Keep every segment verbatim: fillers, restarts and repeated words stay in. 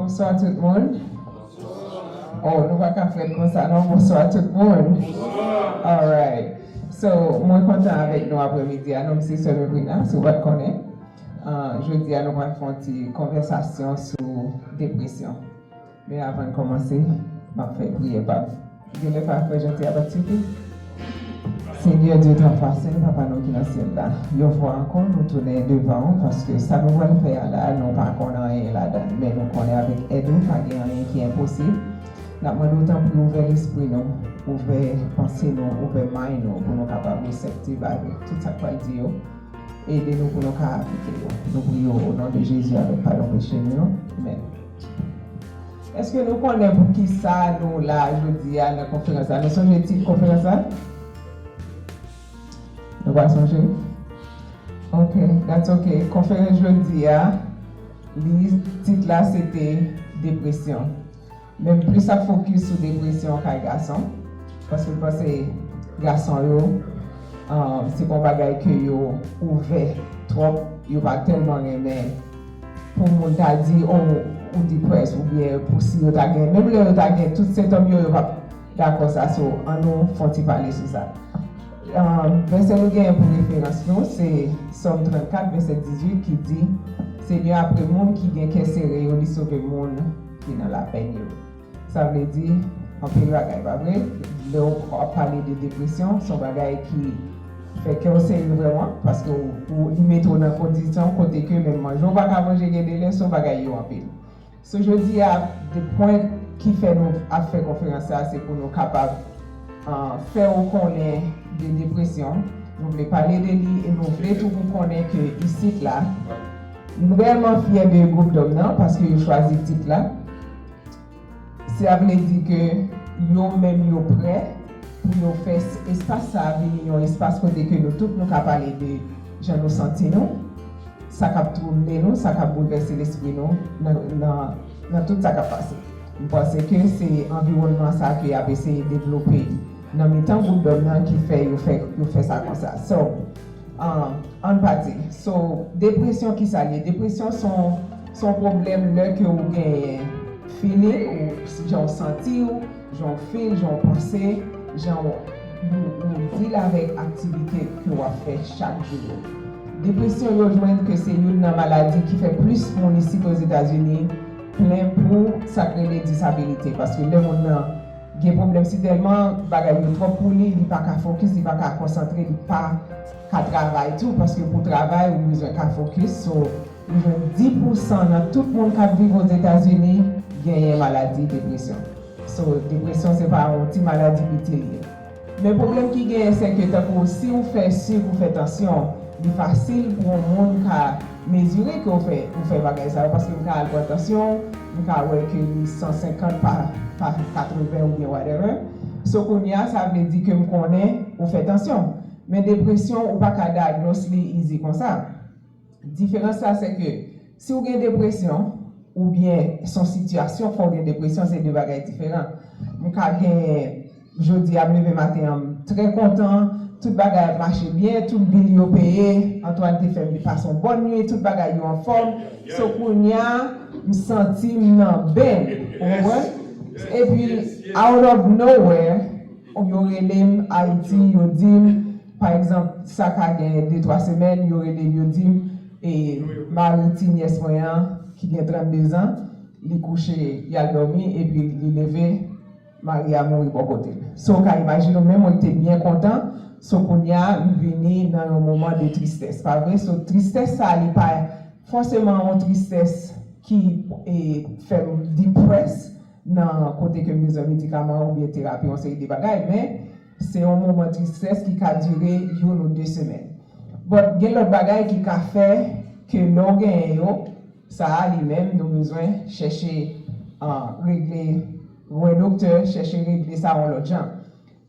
Bonswa tout moun. Oh, nou pa ka fèt konsa non. Bonswa tout moun. Alright. So, mwen kontan avèk nou aprèmidi a. Non m se Sè Mebrina, si w pa t konnen. Ah, jodi a, nou pral fè yon ti konvèsasyon sou depresyon. Men avan n kòmanse, m ap fè priyè pa m. Gen lè pa frè Jean-Pierre ap sifi. Senyè Dye tan fasil, Papa nou ki nan syèl la, yon fwa ankò, nou tounen devan w, paske sa nou pral fè a la, nou pa konn anyen ladan l, men nou konnen avèk èd ou, pa gen anyen ki enposib. N ap mande w tanpri ouvè lespri nou, ouvè panse nou, ouvè mind nou, pou nou kapab reseptif avèk tout sa k pral di yo. Ede nou pou nou ka aplike yo. Nou priye w o non de Jezi avèk padon peche nou yo. Amèn. Èske nou konnen poukisa nou la jodi a nan konferans la? Nou sonje tit konferans la? Nou pa sonje? Ok, that's ok. Konferans jodi a, li, tit la se te depresyon. Men m plis ap fokis sou depresyon kay gason, paske m panse gason yo, um, se pa yon bagay ke yo ouvè twòp, yo pa tèlman renmen pou moun ta di, oh, ou depressed, oubyen pou si yo ta gen, menm lè yo ta gen tout sentòm yo, yo p ap dakò sa, so, ann nou fè yon ti pale sou sa. Um, vèsè nou genyen pou referans nou, se Sòm trannkat, vèsè dizuit, ki di, Senyè apre moun ki gen kè sere yo, li sove moun ki nan lapenn yo. Sa vle di anpil bagay, pa vre? Lè w ap pale de depresyon, se yon bagay ki fè kè w sere vrèman, paske w, w, li mete w nan kondisyon kote ke menm manje w pa ka manje gen de lè, se yon bagay yo anpil. So, jodi a, de pwen ki fè nou ap fè konferans sa, se pou nou kapab, ah, fè w konnen de depresyon. Nou vle pale de li e nou vle tou pou konnen ke isit la, nou reyèlman fyè de gwoup dòm nan, paske yo chwazi tit la. Sa vle di ke yo menm yo prè pou yo fè s-, espas sa a vini yon espas kote ke nou tout nou ka pale de jan nou santi nou, sa k ap twouble nou, sa k ap boulvèse lespri nou nan, nan, nan tout sa k ap pase. M panse ke se anviwònman sa a ke y ap eseye devlope nan mitan gwoup dòm nan ki fè yo fè, yo fè sa konsa. So, ah, ann pati. So, depresyon, kisa l ye? Depresyon se yon, se yon pwoblèm lè ke ou genyen feeling, ou jan w santi w, jan w feel, jan w panse, jan w, ou, ou deal avèk aktivite ke w ap fè chak jou yo. Depresyon, yo jwenn ke se youn nan maladi ki fè plis moun isit Ozetazini plen pou sa k rele disabilite, paske lè moun nan gen pwoblèm, si tèlman bagay yo twòp pou li, li pa ka fokis, li pa ka konsantre, li pa ka travay tou, paske pou travay, ou bezwen ka fokis. So, ou jwenn dis pousan nan tout moun k ap viv Ozetazini genyen maladi depresyon. So, depresyon se pa yon ti maladi piti li ye. Men pwoblèm ki genyen, se ke tankou si ou fè sik, ou fè tansyon, li fasil pou yon moun ka mezire ke ou fè, ou fè bagay sa yo, paske m ka al pran tansyon, m ka wè ke li san senkant pa, pa katreven oubyen whatever. So, kounye a, sa vle di ke m konnen ou fè tansyon. Men depresyon, ou pa ka diagnose li easy konsa. Diferans la, se ke si w gen depresyon, oubyen se yon sitiyasyon fè w gen depresyon, se de bagay diferan. M ka gen, jodi a, m leve maten an, m trè kontan, tout bagay ap mache byen, tout bil yo peye, Antoine te fè m pase yon bòn nwit, tout bagay yo anfòm. So, kounye a, m santi m nan bend, ou konprann? Epi, out of nowhere, yo rele m Ayiti, yo di m, pa egzanp, sa ka gen de twa semèn, yo rele m, yo di m, e, mari ti nyès mwen an, ki gen trannde zan, li kouche, y al dòmi, epi li leve, mari a mouri bò kote l. So, w ka imajine w, menm mwen ki te byen kontan, so, kounye a, m vini nan yon moman de tristès, pa vre? So, tristès sa, li pa fòseman yon tristès ki, e, fè m depressed, nan kote ke m bezwen medikaman oubyen terapi, yon seri de bagay, men se yon moman tristès ki ka dire youn ou de semèn. But gen lòt bagay ki ka fè ke lè w genyen yo, sa a li menm, nou bezwen chèche, ah, regle, wè doktè, chèche regle sa yon lòt jan.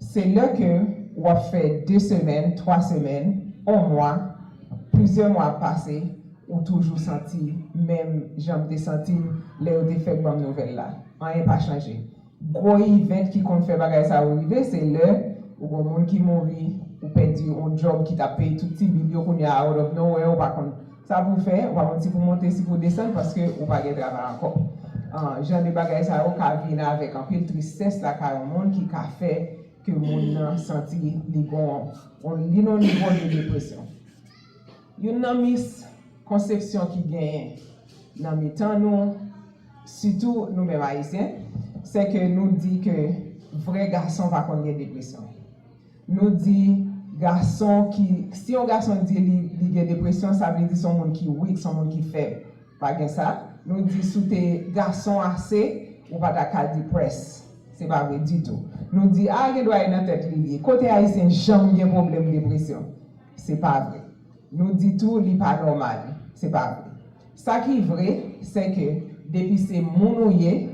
Se lè ke w ap fè de semèn, twa semèn, yon mwa, plizyè mwa ap pase, ou toujou santi menm jan m te santi m lè yo te fèk ban m nouvèl la. Anyen pa chanje. Gwo event ki konn fè bagay sa yo rive, se lè ou gen yon moun ki mouri, ou pèdi yon djòb ki t ap peye tout ti bil yo, kounye a out of nowhere, ou pa konn sa pou w fè, ou pa konn si pou w monte, si pou w desann, paske ou pa gen travay ankò. An, jan de bagay sa yo ka vin avèk anpil tristès lakay yon moun ki ka fè ke moun nan santi li gon, on, li nan nivo de depresyon. Youn nan miskonsepsyon ki genyen nan mitan nou, sitou nou menm Ayisyen, se ke nou di ke vrè gason pa konn gen depresyon. Nou di gason ki, si yon gason di li, li gen depresyon, sa vle di se yon moun ki weak, se yon moun ki fèb. Pa gen sa. Nou di si w te gason ase, ou pa ta ka depressed. Se pa vre ditou. Nou di, a, gen dwa e nan tèt li li ye. Kote Ayisyen janm gen pwoblèm depresyon? Se pa vre. Nou di tou li pa nòmal. Se pa vre. Sa ki vre, se ke depi se moun ou ye,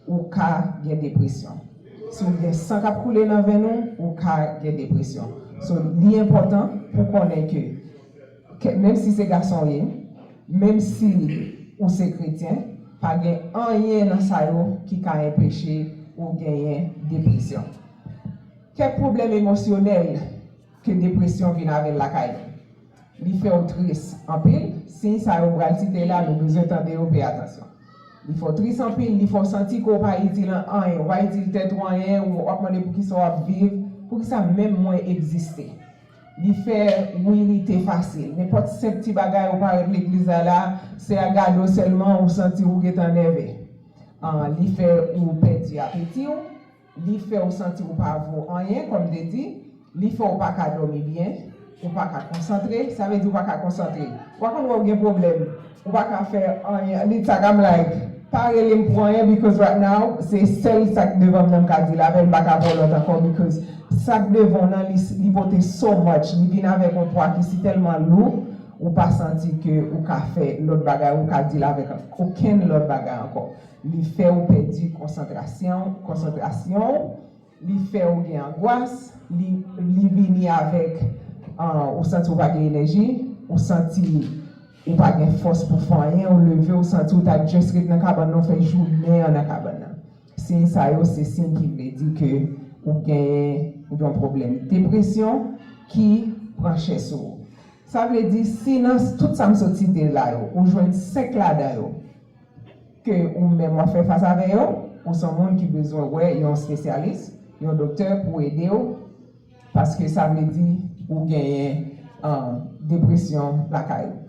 ou ka gen depresyon. Si w gen san k ap koule nan venn ou, ou ka gen depresyon. So, li enpòtan pou konnen ke, ke menm si se gason w ye, menm si ou se kretyen, pa gen anyen nan sa yo ki ka enpeche ou genyen depresyon. Kèk pwoblèm emosyonèl ke depresyon vin avè l lakay nou. Li fè w tris anpil. Siy sa yo m pral site la, nou bezwen tande yo, peye atansyon. Li fè w tris anpil, li fè w santi ke w pa itil an anyen, w pa itil tèt ou anyen, w ap mande poukisa w ap viv, poukisa menm mwen egziste. Li fè w irite fasil. Nenpòt senp ti bagay ou parèt legliz la la, se a gade w sèlman, ou santi ou gentan nève. An, li fè ou pèdi apeti w, li fè w santi ou pa vo anyen, kòm te di, li fè w pa ka dòmi byen, ou pa ka konsantre, sa vle di ou pa ka konsantre. Ou pa konn wè w gen pwoblèm, ou pa ka fè anyen, li sa k ap like, pa rele m pou anyen, because right now, se sèl sa k devan m nan m ka deal avè l, m pa ka pran lòt ankò, because sa k devan w nan, li, li pote so much, li vin avèk yon pwa ki si tèlman lou, ou pa santi ke ou ka fè lòt bagay, ou ka deal avèk okenn lòt bagay ankò. Li fè w pèdi konsantrasyon, konsantrasyon w, li fè w gen angwas, li, li vini avèk, ah, ou santi w pa gen enèji, ou santi ou pa gen fòs pou fè anyen, ou leve, ou santi w ta just ret nan kabann nan, ou fè jounen an nan kabann nan. Siy sa yo, se siy ki vle di ke ou genyen yon pwoblèm depresyon ki pran chè sou ou. Sa vle di, si nan tout sa m sot site la yo, ou jwenn senk ladan yo, ke ou menm w ap fè fas avè yo, ou se yon moun ki bezwen wè yon espesyalis, yon doktè pou ede w, paske sa vle di ou genyen, ah, depresyon lakay ou.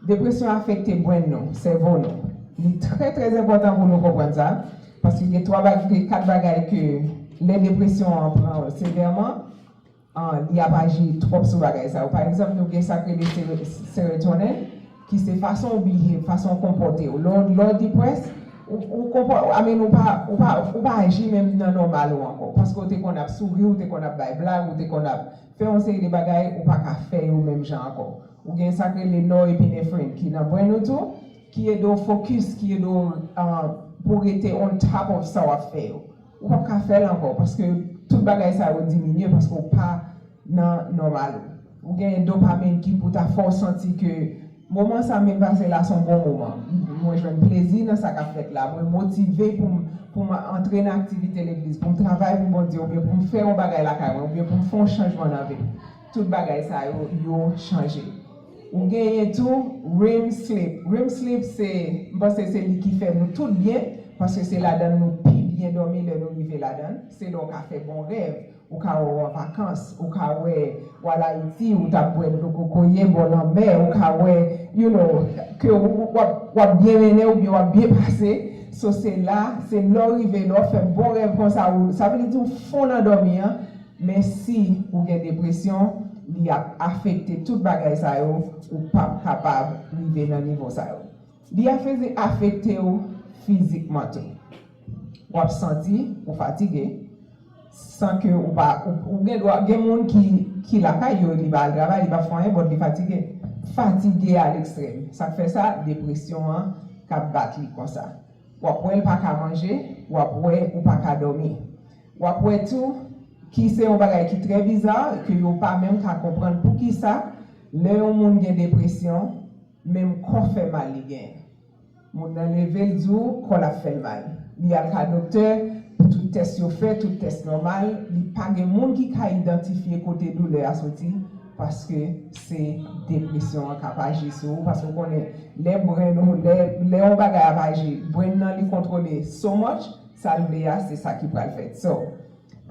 Depresyon afekte brenn nou, sèvo nou. Li trè, trè enpòtan pou nou konprann sa, paske gen twa bag-, gen kat bagay ke lè depresyon an pran w sevèman, ah, li ap aji twòp sou bagay sa yo. Pa egzanp, nou gen sa k rele sere-, serotonin, ki se fason w behave, fason w konpòte w. Lè w, lè w depressed, ou, ou konpò-, I mean, ou pa, ou pa, ou pa aji menm nan nòmal ou ankò. Paske w te konn ap souri, ou te konn ap bay blag, ou te konn ap fè yon seri de bagay, ou pa ka fè yo menm jan ankò. Ou gen sa k rele norepinephrine, ki nan brenn ou tou, ki ede w focus, ki ede w, ah, pou w rete on top of sa w ap fè yo. Ou p ap ka fè l ankò, paske tout bagay sa yo diminye, paske w pa nan nòmal ou. Ou genyen dopamin ki pou ta fè w santi ke moman sa m vin pase la se yon bon moman. Mwen jwenn plezi nan sa k ap fèt la. Mwen motive pou m, pou m antre nan aktivite legliz, pou m travay pou Bondye, oubyen pou m fè yon bagay lakay mwen, oubyen pou m fè yon chanjman nan vi m. Tout bagay sa yo, yo chanje. Ou genyen tou REM sleep. REM sleep, se, m panse se li ki fè nou tout byen, paske se ladan l nou pi byen dòmi lè nou rive ladan l. Se lè w ka fè bon rèv. Ou ka wè w an vakans, ou ka wè w al Ayiti, ou t ap bwè dlo kokoye bò lanmè, ou ka wè, you know, ke w, w ap, w ap byen mennen oubyen w ap byen pase. So, se la, se lè w rive, lè w fè bon rèv konsa, ou, sa vle di w fon nan dòmi an, men si ou gen depresyon, li ap afekte tout bagay sa yo, ou p ap kapab rive nan nivo sa yo. Li afekte, afekte w fizikman tou. W ap santi ou fatige, san ke ou pa, ou, ou gen dwa, gen moun ki, ki lakay yo, li pa al travay, li pa fè anyen, but li fatige. Fatige a lekstrèm. Sa k fè sa, depresyon an k ap bat li konsa. W ap wè l pa ka manje, w ap wè ou pa ka dòmi. W ap wè tou, ki se yon bagay ki trè biza, ke yo pa menm ka konprann poukisa, lè yon moun gen depresyon, menm kò fè mal li genyen. Moun nan leve, l di w kò l ap fè l mal. Li al ka doktè, tout tès yo fè, tout tès nòmal, li pa gen moun ki ka idantifye kote doulè a soti, Paske se depresyon an k ap aji sou ou, paske w konnen lè brain ou, lè, lè yon bagay ap aji, brain nan li kontwole so much, sa l vle a, se sa ki pral fèt. So,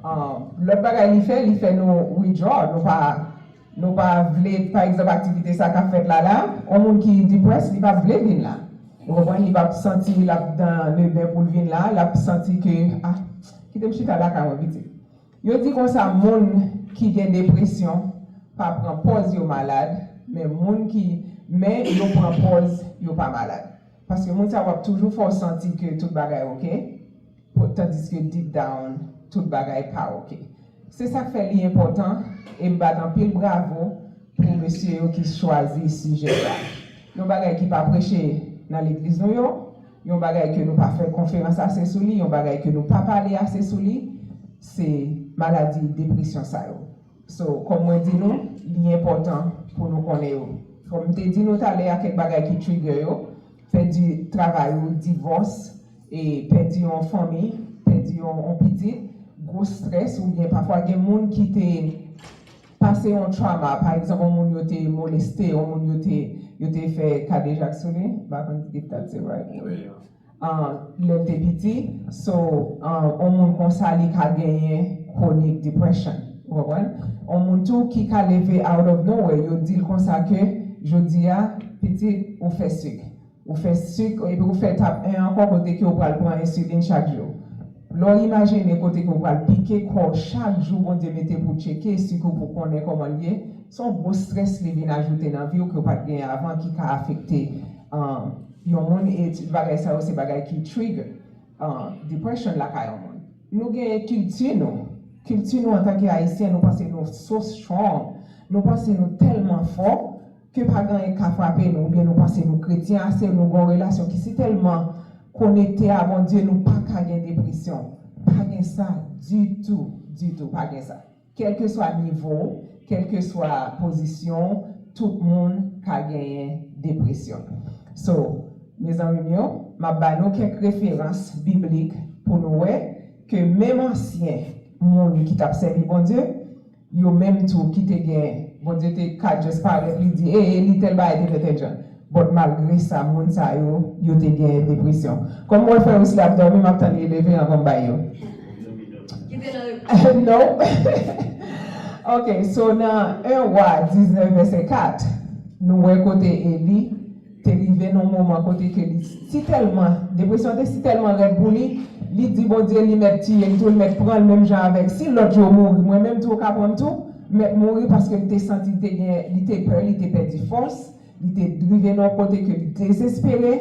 um, lòt bagay li fè, li fè nou withdraw, nou pa, nou pa vle, pa egzanp, aktivite sa k ap fèt la la, yon moun ki depressed, li pa vle vin la. Ou konprann? Li p ap santi l ap dan leben pou l vin la, l ap santi ke, ah, kite m chita lakay mwen piti. Yo di konsa, moun ki gen depresyon pa pran pòz yo malad, men moun ki, men yo pran pòz yo pa malad. Paske moun sa yo ap toujou fè w santi ke tout bagay oke, pou, tandiske deep down, tout bagay pa oke. Se sa k fè li enpòtan, e m bat anpil bravo pou mesye yo ki chwazi sijè sa. Yon bagay ki pa preche nan legliz nou yo, yon bagay ke nou pa fè konferans ase sou li, yon bagay ke nou pa pale ase sou li, se maladi depresyon sa yo. So, kòm mwen di nou, li enpòtan pou nou konnen yo. Kòm m te di nou talè a, kèk bagay ki trigger yo, pèdi travay ou, divòs, e pèdi yon fanmi, pèdi yon, yon pitit, gwo strès, oubyen pafwa gen moun ki te pase yon trauma, pa egzanp, yon moun yo te moleste, yon moun yo te, yo te fè kadejak sou li, m pa konn if that's the right word. Ah, lè l te piti, so, ah, yon moun konsa li ka genyen chronic depression, ou konprann? Yon moun tou ki ka leve out of nowhere, yo di l konsa ke, jodi a, pitit, ou fè sik. Ou fè sik, epi ou fè etap en ankò kote ke ou pral pran ensilin chak jou. Lè w imajine kote ke ou pral pike kò w chak jou Bondye mete pou tcheke sik ou pou konnen kòman l ye, se yon gwo strès li vin ajoute nan vi w ke w pa t genyen avan ki ka afekte, ah, yon moun, e ti bagay sa yo se bagay ki trigger, ah, depression lakay yon moun. Nou gen kilti nou. Kilti nou antanke Ayisyen, nou panse nou so strong. Nou panse nou tèlman fò ke pa gen anyen k ka frape nou, oubyen nou panse nou kretyen ase, nou gen yon relasyon ki si tèlman konekte a Bondye, nou pa ka gen depresyon. Pa gen sa ditou, ditou, pa gen sa. Kèlkeswa nivo w, kèlkeswa pozisyon w, tout moun ka genyen depresyon. So, mezanmi m yo, m ap ba nou kèk referans biblik pou nou wè ke menm ansyen moun ki t ap sèvi Bondye, yo menm tou ki te gen, Bondye te ka just parèt, li di, e, e, li tèl bagay te fè tèl jan. But malgre sa, moun sa yo, yo te gen depresyon. Kòm mwen fè Wesley ap dòmi, m ap tann li leve anvan m bay yo. Kite nan repo. No. Ok, so nan en Wa diznèf vèsè kat, nou wè kote Eli te rive nan moman kote ke li si tèlman, depresyon te si tèlman rèd pou li, li di Bondye li mèt tiye l tou, li mèt pran l menm jan avèk si lòt yo mouri, mwen menm tou ou ka pran m tou, mèt mouri paske li te santi li te gen, li te pè, li te pèdi fòs, li te rive nan yon kote ke li dezespere,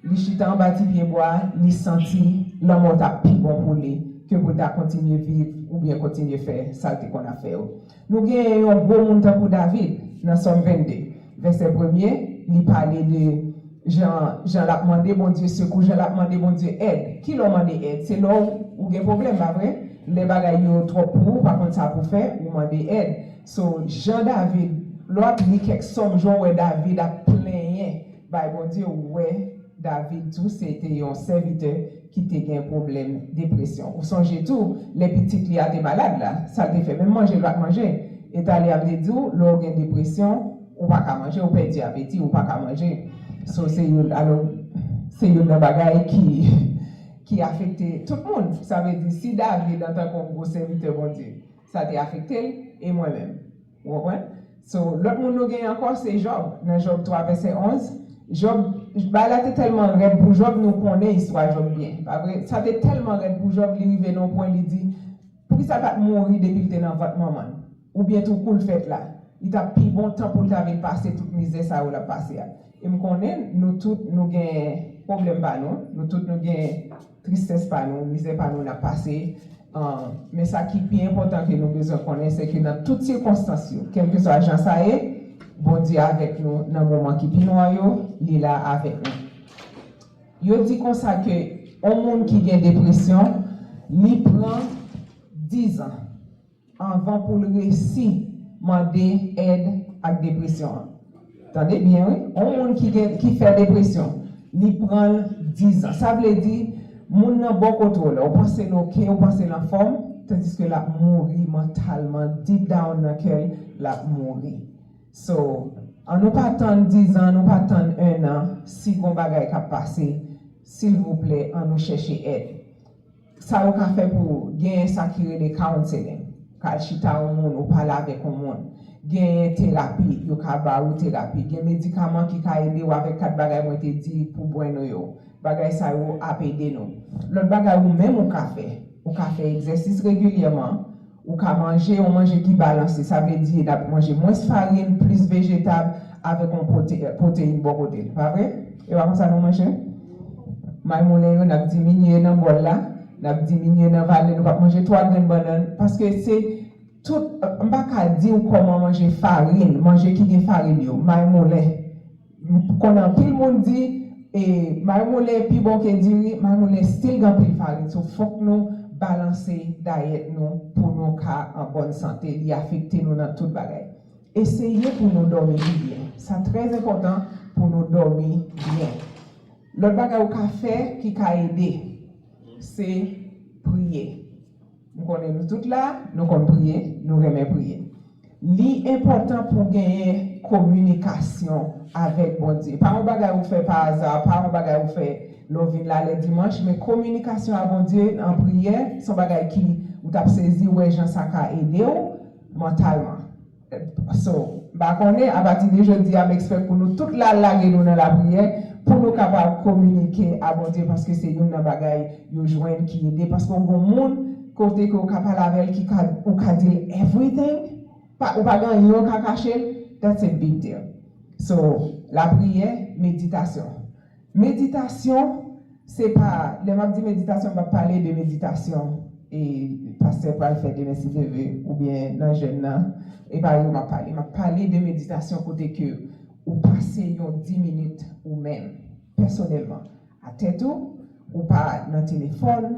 li chita anba ti pye bwa, li santi lanmò t ap pi bon pou li ke pou l ta kontinye viv oubyen kontinye fè sa l te konn ap fè yo. Nou genyen yon gwo moun tankou David nan Sòm vennde, vèsè premye, li pale de jan, jan l ap mande Bondye sekou, jan l ap mande Bondye èd. Kilè w mande èd? Se lè w, ou gen pwoblèm, pa vre? Lè bagay yo twòp pou ou, ou pa konn sa pou w fè, ou mande èd. So, jan David, lè w ap li kèk sòm, jan w wè David ap plenyen bay Bondye, ou wè David tou, se te yon sèvitè ki te gen pwoblèm depresyon. Ou sonje tou, lè pitit li a te malad la, sa l te fè? Menm manje l pa t manje. E talè a m te di w, lè w gen depresyon, ou pa ka manje, ou pèdi apeti, ou pa ka manje. So, se youn, alò, se youn nan bagay ki, ki afekte tout moun. Sa vle di, si David, antanke yon gwo sèvitè Bondye, sa te afekte l, e mwen menm. Ou konprann? So, lòt moun nou genyen ankò, se Jòb. Nan Jòb twa, vèsè onz, Jòb, bagay la te tèlman rèd pou Jòb, nou konnen istwa Jòb byen. Pa vre? Sa te tèlman rèd pou Jòb, li rive nan yon pwen, li di, poukisa l pa t mouri depi l te nan vant manman l? Oubyen tou kou l fèt la, li t ap pi bon tan pou l ta vin pase tout mizè sa yo l ap pase a. E m konnen nou tout, nou gen pwoblèm pa nou, nou tout nou gen tristès pa nou, mizè pa nou n ap pase. Ah, men sa ki pi enpòtan ke nou bezwen konnen, se ke nan tout sikonstans yo, kèlkeswa jan sa ye, Bondye avèk nou nan moman ki pi nwa yo, li la avèk nou. Yo di konsa ke yon moun ki gen depresyon, li pran dizan anvan pou l resi mande èd ak depresyon an. Tande byen, wi. Yon moun ki gen, ki fè depresyon, li pran l dizan. Sa vle di, moun nan bò kote w la, ou panse l oke, ou panse l anfòm, Tandiske l ap mouri mantalman, deep down nan kè l, l ap mouri. So, ann nou pa tann dizan, ann nou pa tann ennan, si gon bagay k ap pase, silvouplè, ann nou chèche èd. Sa yo ka fè pou genyen sa ki rele counseling. Ka al chita yon moun, ou pale avèk yon moun. Genyen terapi, yo ka ba ou terapi. Gen medikaman ki ka ede w avèk kat bagay mwen te di pou bwè nou yo. Bagay sa yo ap ede nou. Lòt bagay ou menm ou ka fè. Ou ka fè egzèsis regilyèman. Ou ka manje yon manje ki balanse. Sa vle di n ap manje mwens farin, plis vejetab, avèk yon pwote- pwoteyin bò kote l. Pa vre? E pa konsa nou manje? May moulen yo, n ap diminye nan bòl la, n ap diminye nan valè, nou p ap manje twa grenn bannann, paske se tout, m pa ka di w kòman manje farin, manje ki gen farin yo, may moulen. M konnen anpil moun di, e, may moulen pi bon ke diri, may moulen still gen anpil farin, so fòk nou balanse dayèt nou pou nou ka an bòn sante, li afekte nou nan tout bagay. Eseye pou nou dòmi pi byen. Sa trè enpòtan pou nou dòmi byen. Lòt bagay ou ka fè ki ka ede, se priye. M konnen nou tout la, nou konn priye, nou renmen priye. Li enpòtan pou genyen kominikasyon avèk Bondye. Pa yon bagay ou fè pa aza, pa yon bagay ou fè lè w vin la lè dimanch, men kominikasyon a Bondye an priyè, se yon bagay ki ou t ap sezi wè jan sa ka ede w mantalman. So, m pa konnen, apati de jodi a, m expect pou nou tout la lage nou nan lapriyè, pou nou kapab kominike a Bondye, paske se youn nan bagay yo jwenn ki ede. Paske w gon moun kote ke w ka pale avè l, ki ka, ou ka di l everything, pa, ou pa gen anyen w ka kache l, that's a big deal. So, lapriyè, meditasyon. Meditasyon, se pa, lè m ap di meditasyon, m p ap pale de meditasyon e pastè pral fè demen si Dye vle, oubyen nan jèn nan, e pa yo m ap pale. M ap pale de meditasyon kote ke ou pase yon dis minit ou menm, pèsonèlman, atèt ou, ou pa nan telefòn,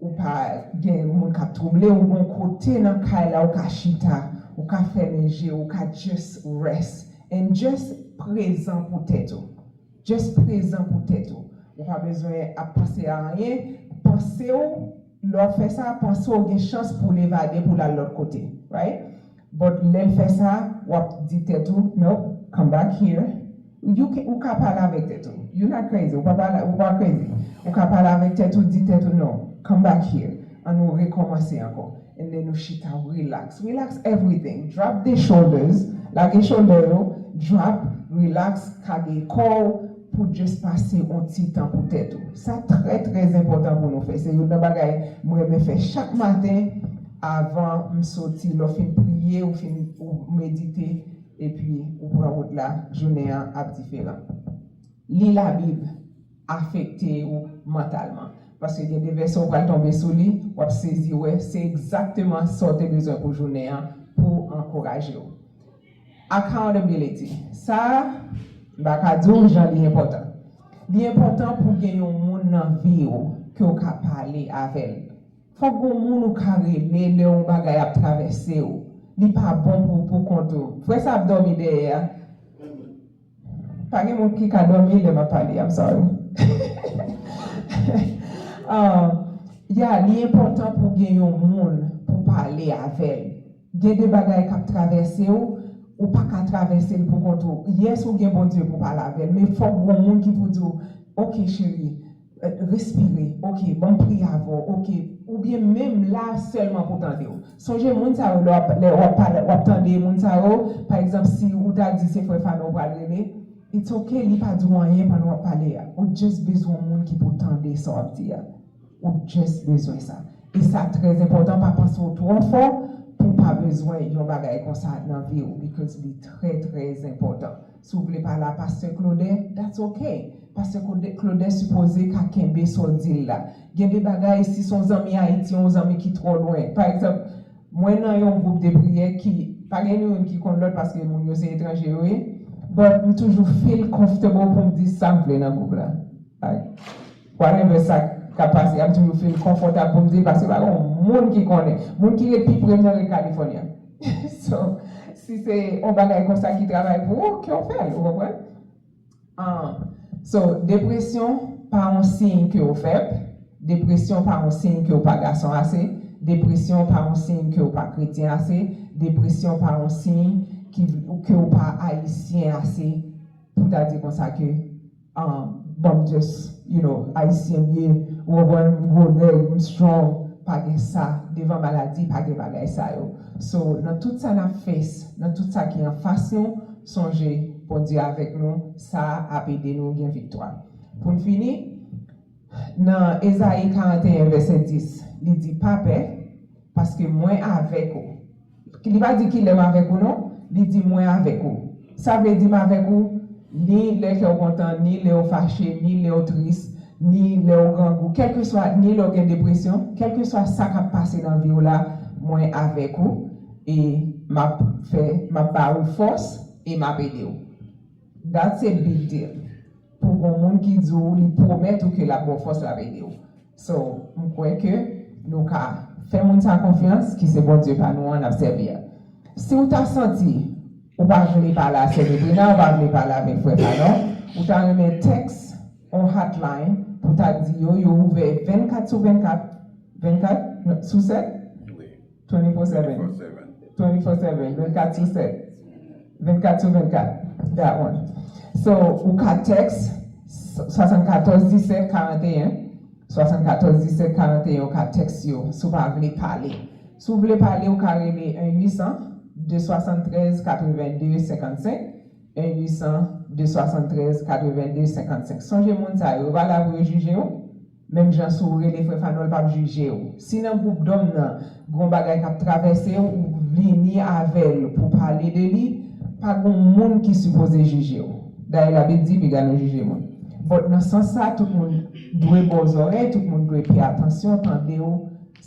ou pa gen moun k ap twouble w, gon kote nan kay la ou ka chita, ou ka fèmen je, ou ka just rest and just prezan pou tèt ou. Just prezan pou tèt ou. Ou pa bezwen ap panse a anyen. Panse w, lè w fè sa, panse w gen chans pou l evade, pou l al lòt kote. Right? But lè l fè sa, w ap di tèt ou, "Nope, come back here." You can, ou ka pale avèk tèt ou. You not crazy. Ou pa pale, ou pa crazy. Ou ka pale avèk tèt ou, di tèt ou, "No, come back here." An nou rekòmanse ankò. And then nou chita, relax. Relax everything. Drop the shoulders. Lage shoulder yo. Drop, relax, kage kò w pou just pase yon ti tan pou tèt ou. Sa trè, trè enpòtan pou nou fè. Se youn nan bagay mwen renmen fè chak maten avan m soti. Lè w fin priye, ou fin ou medite, epi ou pran wout la, jounen an ap diferan. Li Labib afekte ou mantalman. Paske gen de vèsè ou pral tonbe sou li, w ap sezi wè se egzakteman sa w te bezwen pou jounen an pou ankouraje w. Accountability. Sa a, m pa ka di w jan li enpòtan. Li enpòtan pou gen yon moun nan vi w ke w ka pale avè l. Fòk gon moun ou ka rele lè yon bagay ap travèse w. Li pa bon pou w pou kont ou. Frè sa ap dòmi dèyè a. Pa gen moun ki ka dòmi lè m ap pale, I'm sorry. Ah, ya, li enpòtan pou gen yon moun pou pale avè l. Gen de bagay k ap travèse w, ou pa ka travèse l pou kont ou. Yes, ou gen Bondye pou pale avè l, men fòk gon moun ki pou di w, "Ok, cheri, respire, ok, ban m priye avè w, ok." Oubyen menm la sèlman pou tande w. Sonje moun sa yo, lè w ap, lè w ap pale, w ap tande moun sa yo, pa egzanp, si ou ta di se frè Fano ou pral rele, it's ok, li pa di w anyen pandan w ap pale a. Ou just bezwen yon moun ki pou tande sa w ap di a. Ou just bezwen sa. E sa trè enpòtan, pa panse w twò fò pou w pa bezwen yon bagay konsa nan vi w, because li trè, trè enpòtan. Si w vle pale a Pastè Claudin, that's ok. Pastè Claudin, Claudin sipoze ka kenbe sa w di l la. Gen de bagay, si se yon zanmi Ayiti, yon zanmi ki twò lwen. Pa egzanp, mwen nan yon gwoup de priyè ki, pa gen youn ki konn lòt paske moun yo se etranje yo ye, but m toujou feel comfortable pou m di sa m vle nan gwoup la. Like, whatever sa k ap pase, I'm toujou feel konfòtab pou m di l, paske pa gen moun ki konnen. Moun ki ret pi pre m nan ret California. So, si se yon bagay konsa ki travay pou ou, ke w fè l, ou konprann? Ah, so, depresyon pa yon siy ke w fèb, depresyon pa yon siy ke w pa gason ase, Depresyon pa yon siy ke w pa kretyen ase, depresyon pa yon siy ki, ke w pa ayisyen ase pou ta di konsa ke, um, bon, m just, you know, ayisyen m ye, ou konprann, m gwo nèg, m strong, pa gen sa, devan maladi, pa gen bagay sa yo. So, nan tout sa n ap face, nan tout sa ki anfas nou, sonje, Bondye avèk nou, sa ap ede nou gen viktwa. Pou n fini, nan Ezayi karannteyen vèsè dis, li di, pa pè, paske mwen avèk ou. Li pa di kilè m avèk ou non, li di mwen avèk ou. Sa vle di m avèk ou, ni lè kè w kontan, ni lè w fache, ni lè w tris, ni lè w grangou, kèlkeswa, ni lè w gen depresyon, kèlkeswa sa k ap pase nan vi w la, mwen avèk ou, e m ap fè, m ap ba ou fòs, e m ap ede w. That's a big deal. Pou gon moun ki di w, li pwomèt ou ke l ap ba w fòs, l ap ede w. So, m kwè ke nou ka fè moun sa konfyans, ki se Bondye pa nou an n ap sèvi a. Si w ta santi ou pa vle pale a sè Nebrina, ou pa vle pale avèk frè Fanon, ou ta renmen tèks on hotline pou ta di yo, yo ouvè vennkat sou vennkat, vennkat sou sèt? Wi. Twenty-four seven. Twenty-four seven. Twenty-four seven, vennkat sou sèt. Vennkat sou vennkat. That one. So, ou ka tèks swasannkatòz disèt karanteyen. Swasannkatòz disèt karanteyen, ou ka tèks yo si w pa vle pale. Si w vle pale, ou ka rele un huit cent, deux soixante-treize, quatre-vingt-deux, cinquante-cinq, un huit cent, deux soixante-treize, quatre-vingt-deux, cinquante-cinq. Sonje moun sa yo, yo pa la pou yo jije w. Menm jan si w rele frè Fanon, l p ap jije w. Si nan gwoup dòm nan, gon bagay k ap travèse w, ou vini avè l pou pale de li, pa gon moun ki sipoze jije w. Dayè, Labib di, piga nou jije moun. But nan sans sa, tout moun dwe ba w zòrèy, tout moun dwe peye atansyon, tande w,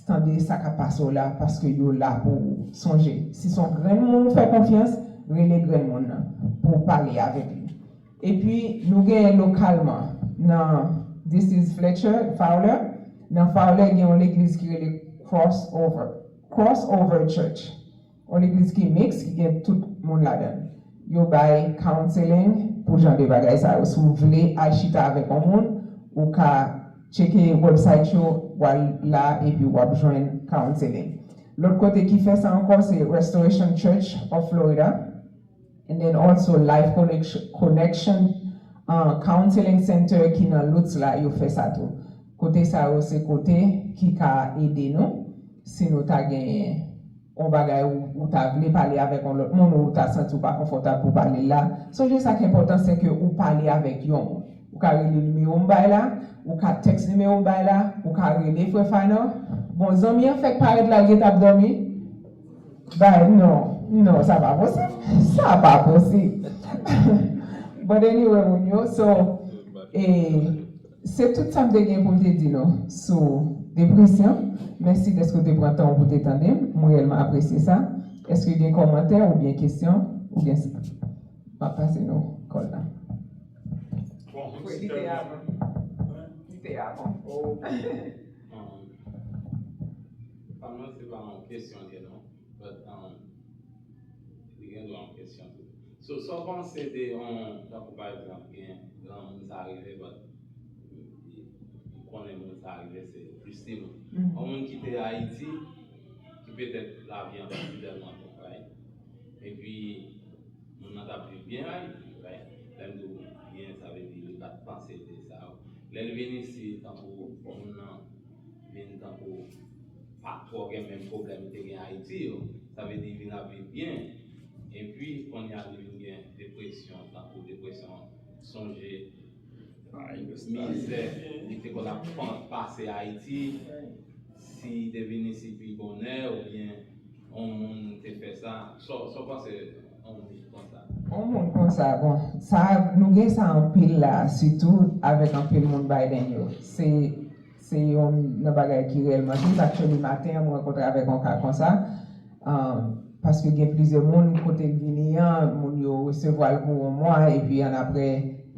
tande sa k ap pase w la, paske yo la pou ou. Sonje, si se yon grenn moun ou fè konfyans, rele grenn moun nan pou w pale avèk li. Epi, nou genyen lokalman, nan This is Fletcher, Fowler. Nan Fowler, gen yon legliz ki rele Crossover, Crossover Church. Yon legliz ki miks, ki gen tout moun ladan l. Yo bay counseling pou jan de bagay sa yo. Si w vle al chita avèk yon moun, ou ka tcheke website yo, w al la, epi w ap jwenn counseling. Lòt kote ki fè sa ankò, se Restoration Church of Florida. And then also Life Connection, Connection, uh, Counseling Center ki nan Lourdes la, yo fè sa tou. Kote sa yo se kote ki ka ede nou si nou ta genyen yon bagay ou, ou ta vle pale avèk yon lòt moun, ou ta santi w pa konfòtab pou pale la. Sonje sa k enpòtan, se ke ou pale avèk yon moun. Ou ka rele nimewo m bay la, ou ka tèks nimewo m bay la, ou ka rele frè Fanon. Bon, zanmi an fèk parèt la, l gentan ap dòmi. Bay, non, non, sa pa posib. Sa pa posib. But anyway, moun yo, so, e, se tout sa m te gen pou m te di nou sou depresyon. Mèsi dèske w te pran tan w pou te tande m. M reyèlman apresye sa. Èske gen kòmantè oubyen kesyon? Oubyen se, m ap pase nou kòl la. Bon, wi, li te avan. Li te avan. Oh. Um, pa mwen, se pa yon kesyon li ye non. But, um, li gen dwa yon kesyon tou. So, sa w panse de yon, tankou pa egzanp, gen granmoun sa rive, but, m konnen moun sa rive, se plis timoun. Mhm. Yon moun ki te Ayiti, ki petèt lavi an pa t tèlman bon, right? Epi, moun nan t ap viv byen Ayiti, right? Lè m di w byen, sa vle di li pa t panse de sa yo. Lè l vin isit, tankou moun nan vin tankou pa twò gen menm pwoblèm li te gen Ayiti yo, sa vle di li vin ap viv byen. Epi, kounye a li vin gen depresyon, tankou depresyon, sonje mizè li te konn ap pa-, pase Ayiti, si li te vin isit pi bonè, oubyen yon moun te fè sa. Sa w, sa w panse yon moun konsa? Yon moun konsa, bon, sa, nou gen sa anpil la, sitou avèk anpil moun Biden yo. Se, se youn nan bagay ki reyèlman tris. Actually, maten an, mwen rankontre avèk yon ka konsa. Um, paske gen plizyè moun, kote l vini an, moun yo resevwa l pou yon mwa, epi annapre,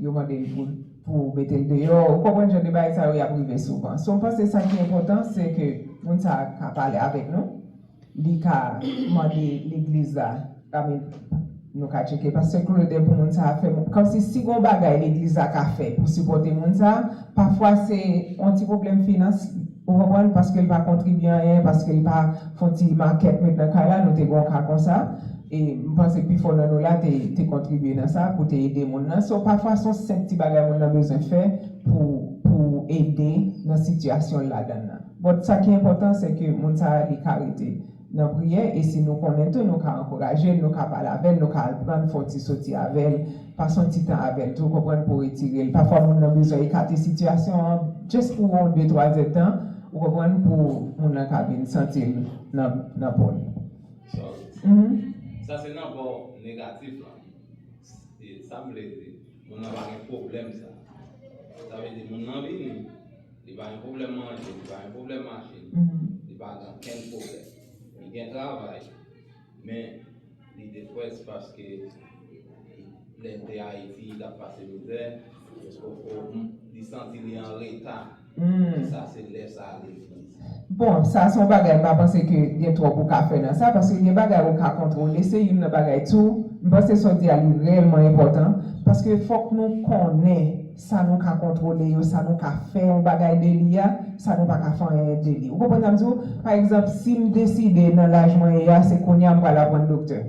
yo mande l pou, pou mete l deyò. Ou konprann jan de bagay sa yo, y ap rive souvan. So, m panse sa ki enpòtan, se ke moun sa a ka pale avèk nou. Li ka mande legliz la, I mean, nou ka tcheke pastè Claudel pou moun sa a fè, kòmsi si gon bagay legliz la ka fè pou sipòte moun sa a, pafwa se yon ti pwoblèm finans, Ou konprann? Paske l pa kontribye anyen, paske l pa fè yon ti makèt met nan kay la, nou te gen yon ka konsa. E m panse pifò nan nou la te, te kontribye nan sa pou te ede moun nan. So, pafwa, se yon senp ti bagay moun nan bezwen fè pou, pou ede nan sitiyasyon l ladan l nan. But sa ki enpòtan, se ke moun sa a, li ka rete nan priyè, e si nou konnen tou, nou ka ankouraje l, nou ka pale avè l, nou ka al pran l, fè yon ti soti avè l, pase yon ti tan avè l tou, konprann, pou retire l. Pafwa, moun nan bezwen ekate sitiyasyon an, just pou yon de, twa zèdtan, ou konprann, pou moun nan ka vin santi l nan, nan pò l. Sorry. Mhm. Sa se nan bò negatif la. E sa m vle di, moun nan pa gen pwoblèm sa. Sa vle di, moun nan vini, li pa gen pwoblèm manje, li pa gen pwoblèm machin, mhm, li pa gen okenn pwoblèm. Li gen travay, men li deprès paske lè l te Ayiti, l t ap pase mizè, li santi li an reta. Hmm. Sa se lè sa a legliz. Bon, sa se yon bagay m pa panse ke gen twòp ou ka fè nan sa, paske gen bagay ou ka kontwole, se youn nan bagay tou. M panse sa w di a li reyèlman enpòtan, paske fòk nou konnen sa nou ka kontwole yo, sa nou ka fè yon bagay de li a, sa nou pa ka fè anyen de li. Ou konprann sa m di w? Pa egzanp, si m deside nan laj mwen ye a, se kounye a m pral aprann doktè.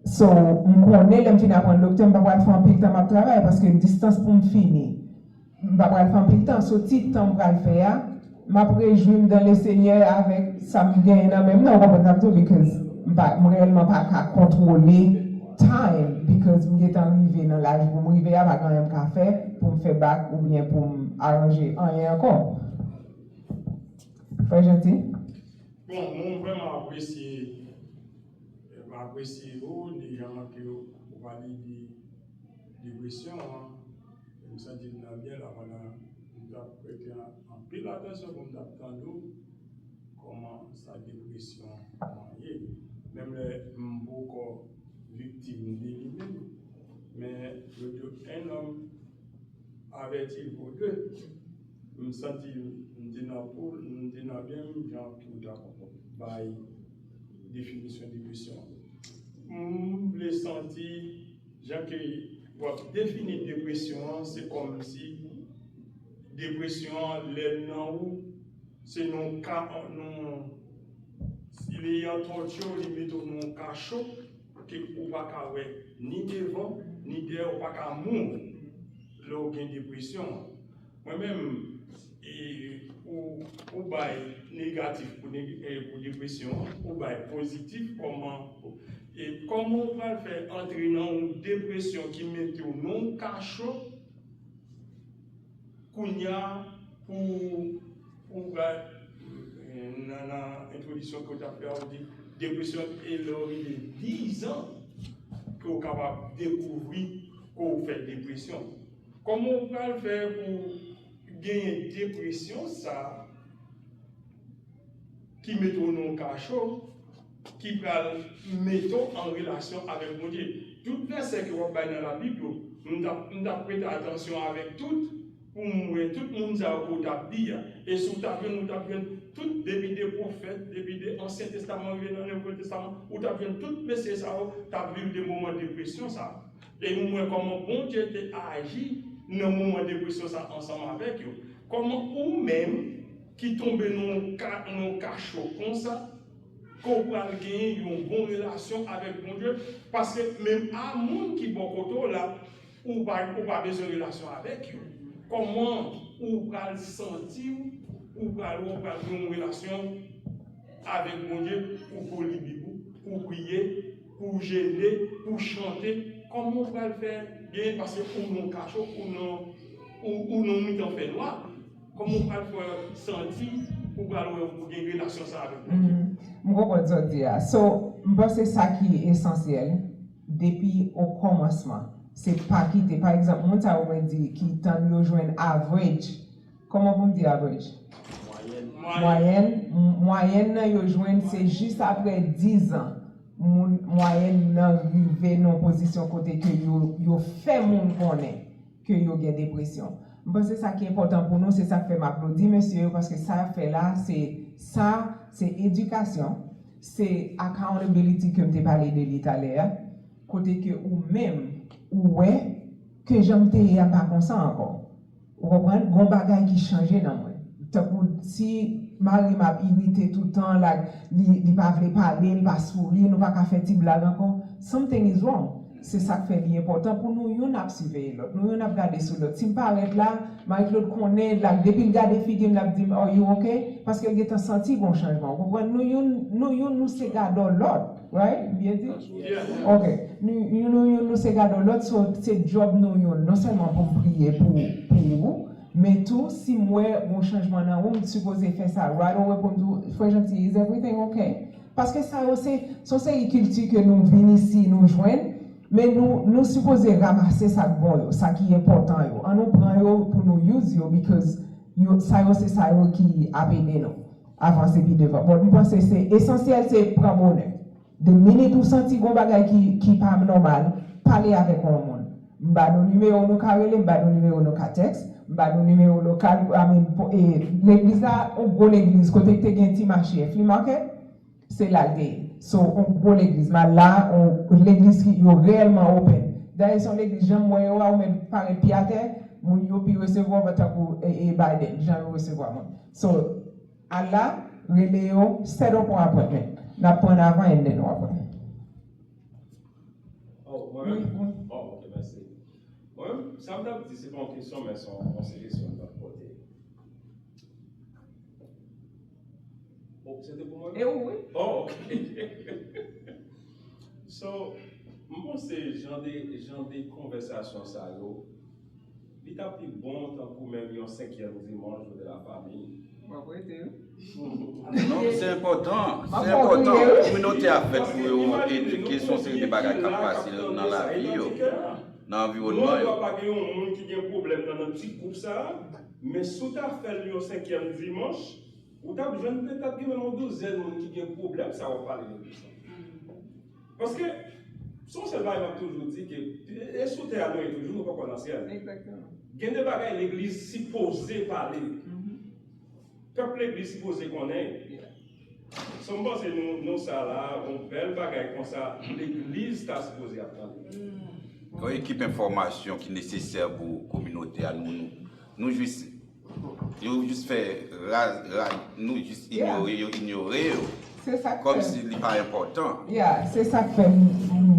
So, m konnen lè m fin aprann doktè, m pa pral fè anpil tan m ap travay, paske distans pou m fini, m pa pral fè anpil tan. So, ti tan m pral fè a, m ap rejwi m dan le Senyè avèk sa m genyen nan men m nan, ou konprann sa m di w, because m pa, m reyèlman pa ka kontwole time, because m gentan rive nan laj pou m rive a, pa gen anyen m ka fè pou m fè bak oubyen pou m aranje anyen ankò. Frè Janti? Bon, mwen vrèman apresye, mwen apresye ou, de jan ke ou pale de depresyon an. M santi m nan byen la pandan m t ap prete an- anpil atansyon pou m t ap tande w kòman sa depresyon an ye. Menm lè m poko viktim de li menm, men yo di un homme averti vaut deux. M santi m te nan poul, m te nan byen m jan ke w t ap bay definisyon depresyon an. M vle santi jan ke w ap defini depresyon an, se kòmsi depresyon an, lè l nan ou, se nan ka, nan, li an tòti w, li mete w nan yon kacho, ke ou pa ka wè ni devan, ni dèyè, ou pa ka move lè w gen depresyon an. Mwen menm, e, ou, ou bay negatif pou neg- e, pou depresyon an, ou bay pozitif kòman, e, kòman ou pral fè antre nan yon depresyon ki mete w nan yon kacho, kounye a, pou, pou bay, e, nan, nan entwodiksyon ke w t ap fè a, ou di depresyon, e lè w rive dizan ke w kapab dekouvri ke w fè depresyon. Kòman w pral fè pou genyen depresyon sa a ki mete w nan yon kacho, ki pral mete w an relasyon avèk Bondye? Tout vèsè ke w ap bay nan Labib yo, m t ap, m t ap prete atansyon avèk tout, pou m wè tout moun sa yo ke w t ap di a. E si w t ap jwenn, ou t ap jwenn tout, depi de pwofèt, depi de Ansyen Testaman rive nan Nouvo Testaman, ou t ap jwenn tout mesye sa yo t ap viv de moman depresyon sa. E nou wè kòman Bondye te aji nan moman depresyon sa ansanm avèk yo. Kòman ou menm ki tonbe nan yon ka, nan yon kacho konsa, ke w pral genyen yon bon relasyon avèk Bondye, paske menm a moun ki bò kote w la, ou pa, ou pa bezwen relasyon avèk yo. Kòman ou pral santi w, ou pral, ou pral gen yon relasyon avèk Bondye, ou pou li Bib ou, pou priye, pou jene, pou chante? Kòman ou pral fè genyen, paske ou nan yon kacho, ou nan, ou, ou nan yon mitan fènwa? Kòman w pral fè santi ou pral wè ou gen relasyon sa avèk Bondye? Mhm. M konprann sa w di a. So, m panse sa ki esansyèl, depi o kòmansman, se pa kite, pa egzanp, moun sa yo mwen di ki tann yo jwenn average. Kòman pou m di average? Mwayèn. Mwayèn, m- mwayèn nan yo jwenn, se jis apre dizan, moun, mwayèn nan rive nan yon pozisyon kote ke yo, yo fè moun konnen ke yo gen depresyon. M panse sa ki enpòtan pou nou, se sa k fè m aplodi mesye yo, paske sa y ap fè la, se sa, se edikasyon, se accountability ke m te pale de li talè a, kote ke ou menm, ou wè ke jan m te ye a pa konsa ankò. Ou konprann? Gon bagay ki chanje nan mwen. Tankou si mari m ap irite toutan, like, li, li pa vle pale, li pa souri, nou pa ka fè ti blag ankò, something is wrong. Se sa k fè li enpòtan pou nou youn ap siveye lòt, nou youn ap gade sou lòt. Si m parèt la, Marie Claude konnen, like, depi l gade figi m, l ap di m, "Are you okay?" Paske l gentan santi gon chanjman. Ou konprann? Nou youn, nou youn, nou se gadò lòt, right? M byen di? Ok. Nou, nou, nou youn, nou se gadò lòt, so se djòb nou youn. Non sèlman pou m priye pou, pou ou, men tou, si m wè gon chanjman nan ou, m sipoze fè sa right away pou m di w, "Frè Janti, is everything okay?" Paske sa yo se, se yon seri kilti ke nou vin isi, nou jwenn, men nou, nou sipoze ranmase sa k bon yo, sa ki enpòtan yo. Ann nou pran yo pou nou use yo, because yo, sa yo se sa yo ki ap ede nou avanse pi devan. But m panse se esansyèl, se pran bonè. De minit ou santi gon bagay ki, ki pa nòmal, pale avèk yon moun. M ba nou nimewo nou ka rele, m ba nou nimewo nou ka tèks, m ba nou nimewo lokal, I mean, po- e, legliz la, yon gwo legliz, kote k te gen ti mache, flea market, se la l te ye. So, yon gwo legliz, m al la, yon legliz ki yo reyèlman open. Dayè, se yon legliz, jan m wè yo a, ou mèt parèt pye atè, moun yo pi resevwa w tankou e, e Biden, jan yo resevwa moun. So, al la, rele yo, set up yon appointment. N ap pran avan and then w ap wè. Oh, mwen menm? Oh, ok, mèsi. Mwen menm, sa m t ap di, se pa yon kesyon, men se yon, yon sijesyon m t ap pote. Oh, se te pou mwen? E ou, wi. Oh, ok. So, m panse jan de, jan de konvèsasyon sa yo, li ta pi bon tankou menm yon senkyèm dimanch de la famille. Mwen prete, wi. Non, se enpòtan. Se enpòtan. Kominote a fèt pou yo edike sou yon seri de bagay k ap pase nan lavi yo, nan anviwònman yo. Nou pa gen yon moun ki gen pwoblèm nan, nan ti gwoup sa a, men si w ta fè l yon senkyèm dimanch, ou t ap jwenn petèt gen menm yon douzèn moun ki gen pwoblèm sa w ap pale de sa. Paske, se yon sèl bagay m ap toujou di ke, e sou tè a nou ye toujou, nou poko nan syèl. Gen de bagay legliz sipoze pale. Pèp legliz sipoze konnen. So m panse nou, nou sa la, yon bèl bagay konsa, legliz ta sipoze ap tande. Yon ekip enfòmasyon ki nesesè pou kominote a, nou, nou, nou jis Yo jis fè raz, raz, nou jis inyore yo, inyore yo. Kòmsi li pa enpòtan. Yeah, se sa k fè m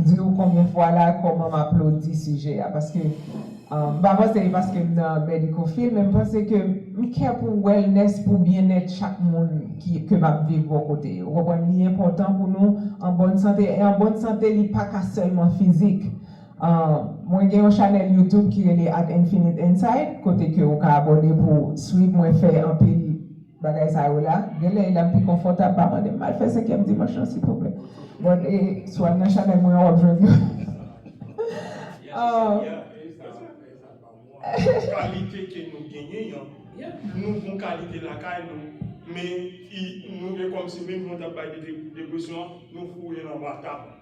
di w konbyen fwa la kòman m aplodi sijè a. Paske, um, m pa panse se paske m nan medical field, men m panse ke m care pou wellness, pou byennèt chak moun ki, ke m ap viv bò kote yo. Ou konprann? Li enpòtan pou nou an bòn sante. E an bòn sante, li pa ka sèlman fizik. Mwen gen yon chanèl YouTube ki rele At Infinite Insight, kote ke ou ka abòne pou swiv mwen fè anpil bagay sa yo la. Genlè la m pi konfòtab, pa mande m al fè senkyèm dimanch lan silvouplè. Bon, e, si w al nan chanèl mwen an, w ap jwenn yo. Kalite ke nou genyen an, nou gon kalite lakay nou, men nou e kòmsi menm jan w t ap bay de depresyon an, nou foure l anba tab.